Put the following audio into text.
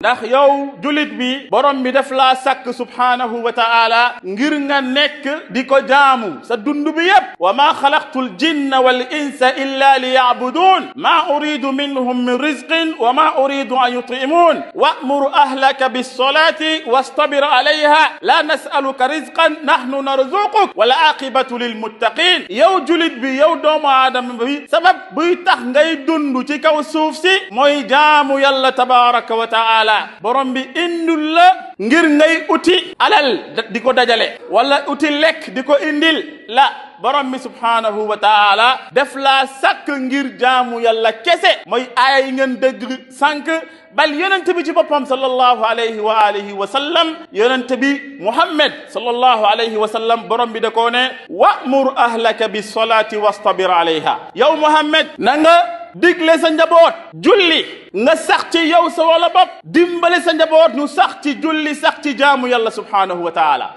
ndax yow julit bi borom bi def laa sàkk subhanahu wa ta'ala ngir nga nekk di ko jaamu sa dund bi yépp wa ma xalaqtul jinna wal insa illa liya'budun ma uridu minhum min rizqin wa ma uridu an yut'imun wa'mur ahlaka bis salati wastabir alayha la nas'aluka rizqan nahnu narzuquk wal aqibatu lil muttaqin yow julit bi yow doomu aadama bi sabab buy tax ngay dund ci kaw suuf si mooy jaamu yàlla tabaraka wa ta'ala borom bi indul la ngir ngay uti alal di ko dajale wala uti lekk di ko indil la borom bi subhanahu wa ta'ala def laa sàkk ngir jaamu yàlla kese mooy aaya yi ngeen dégg sànq bal yonent bi ci boppam sallallahu alayhi wa alihi wa sallam yonent bi Muhammad sallallahu alayhi wa sallam borom bi da koo ne wa'mur ahlaka bis salati wastabir alayha yow Muhammad na nga digle sa njaboot julli nga sax ci yow sa wala bopp dimbale sa njaboot ñu sax ci julli sax ci jaamu yàlla subhanahu wa ta'ala